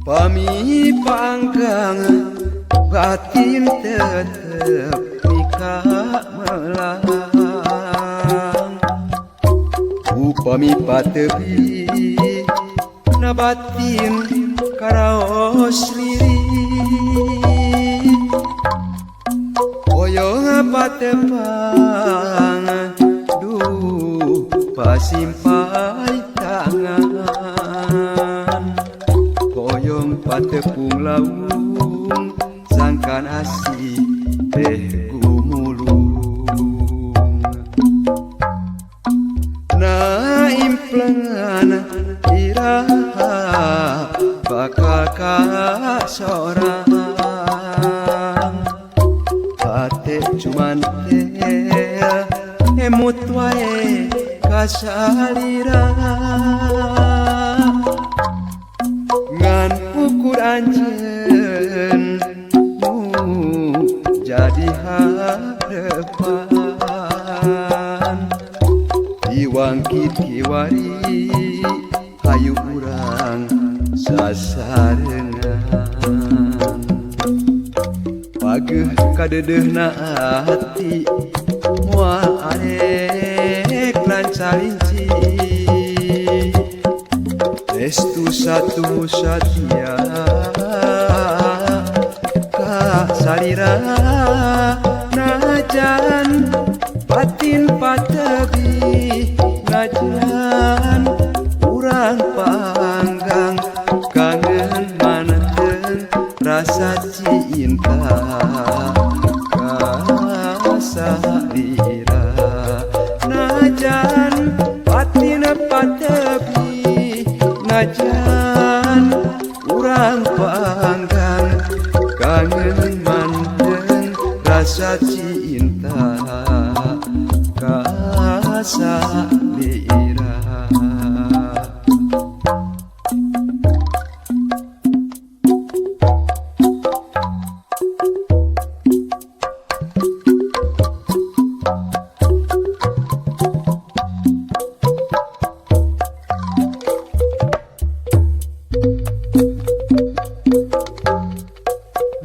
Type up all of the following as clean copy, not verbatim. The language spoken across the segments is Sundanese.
Pami panggang batin tetep nikah melang, upami patebi na batin karaos lirih, hoyong patepang duh pasimpai tangan, hoyong patepung laung sangkan asih teh gumulung. Na implengan iraha bakal kasorang, hate cuman tel emut wae kasalira, ngan ukur anjeun nu jadi harepan, diwangkit kiwari hayu urang sasarengan. Pageuh kadeudeuna ati moal arek lancalinci, restu satu satia ka salira, najan batin patebi najan urang panggang kangen manten rasa cinta ka salira, najan batin patebi najan urang panggang kangen manten rasa cinta ka salira.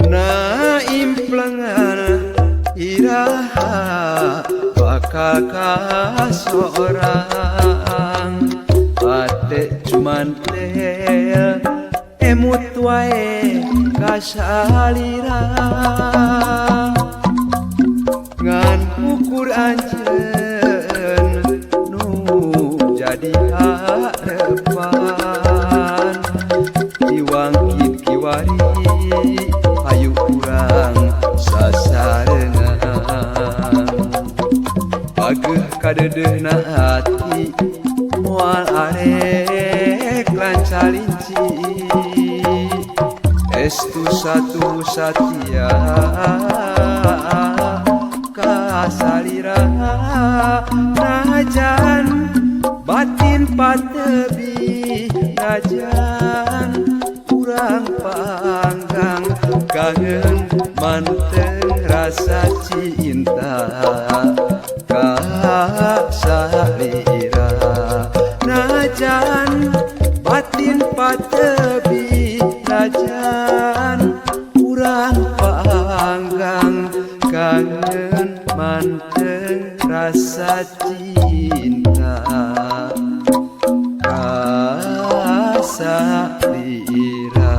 Na implengan iraha bakal kasorang, hate cuman tel emut wae kasalira, ngan ukur anjeun nu jadi harepan, diwangkit kiwari hayu urang sasarengan. Pageuh kadeudeuna ati moal arek lancalinci, estu satu satia ka salira, najan batin patebi najan urang panggang kangen manteng rasa cinta ka salira, najan batin patebi najan urang panggang kangen manteng rasa cinta ka salira.